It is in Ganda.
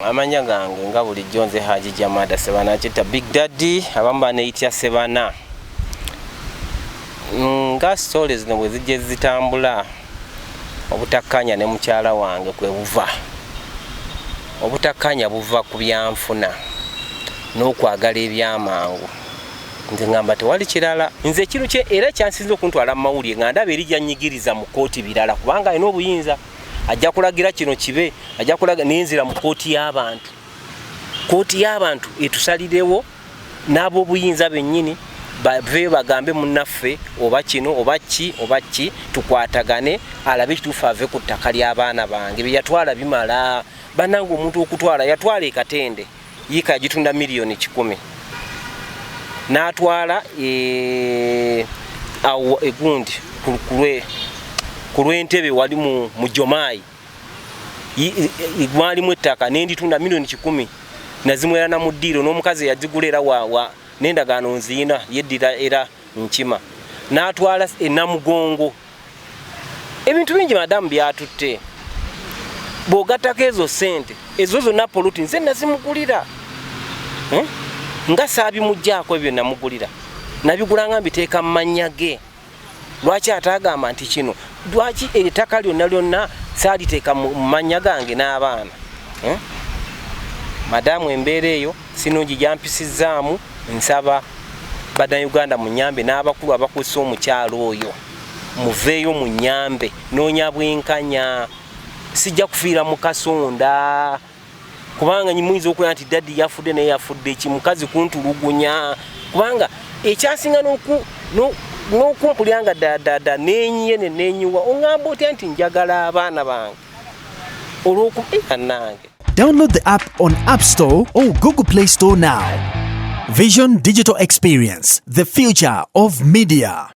Amanya gange nga bulijjo nze Haji Jamada Sebana Kitta, Big Daddy, abamu baneyitya Sebana. Nga story zino bwe zijja zitambula, obutakkanya ne mukyala wange kwe buva. Obutakkanya buva ku byanfuna n'okwagala ebyamangu. Nze ngamba tewali kirala. Nze ekintu kye era kyansinza okuntwala mu mawulire nga ndaba eri gyanyigiriza mu kkooti birala, kubanga alina obuyinza, ajja kulagira kino kibe, ajja kulaga nenzira mu kkooti y'abantu. Kkooti y'abantu etusalirewo n'ab'obuyinza bennyini baveeyo bagambe munnaffe oba kino oba ki oba ki, tukwatagane alabe ekituufu, ave ku ttaka ly'abaana bange. Bye yatwala bimala. Bannange, omuntu okutwala, yatwala ekatende yiika yagitunda 100,000,000, n'atwala awo egundi ku lw'entebe wali mu Jomayi mwalimu ettaka nenditunda 100,000,000, nazimwera na mu ddiiro n'omukazi eyagigula era wa n'endagaano nziina yeddira era nkima. N'atwala enamugongo, ebintu bingi madamu byatutte. Bw'ogattako ezo ssente ezo zonna, poloti nze nazimugulira. Eh? Nga saabimugjaako, ebyo namugulira, nabigulanga mbiteeka mu mannya ge. Lwaki ate agamba nti kino? Lwaki ettaka lyonna lyonna saaliteeka mu mannya gange n'abaana? Eh? Madamu embeera eyo sinungi gyampisizaamu. Nsaba Bannayuganda munyambe n'abakulu abakusa omukyalo oyo, muveeyo munyambe, noonya bwenkanya. Sijja kufiira mu kasonda, kubanga muyinza okulaba nti daddy yafudde, naye yafudde ki? Mukazi kuntulugunya, kubanga ekyasinga n'okumpulira nga ddala nenyiye nenenyiwa. Oŋŋamba otya nti njagala abaana bange olwoku annange? Download the app on App Store or Google Play Store now. Vision Digital Experience, the future of media.